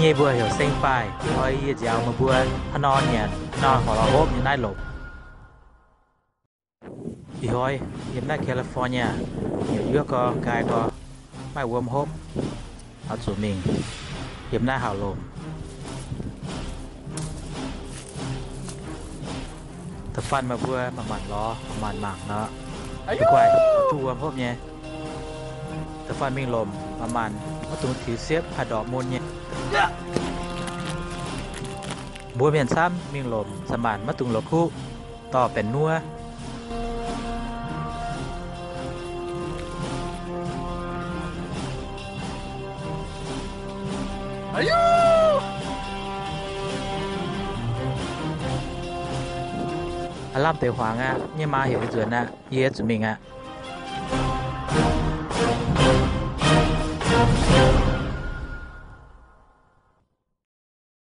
Nyei mbuo heuc Seng Baaih. Ih hnoi yie nziaaux meih mbuo haaix nor nyanc, haaix nor horpc lorz hopv nyei naaiv lomc. Ih hnoi yiem naaiv California, nyutc yuoqv gau, nqaai gau, maaih wuom hopv, oix zuqc mingh yiem naaiv hauv lomc. Da'faanh meih mbuo manc-manc lorz, manc-manc mangc nor, guaih duqv wuom hopv nyei. Da'faanh mingh lomc manc-manc maiv dungx tiux siepv haih ndorpc mun nyei. Mbuo mienh camv mingh lomc zanc-manc maiv dungx la'kuqv dorh benx nuov. Aav lamh deix hmuangx aqv, nyei maa heuc yie nzuonx aqv, yie zuqc mingh aqv.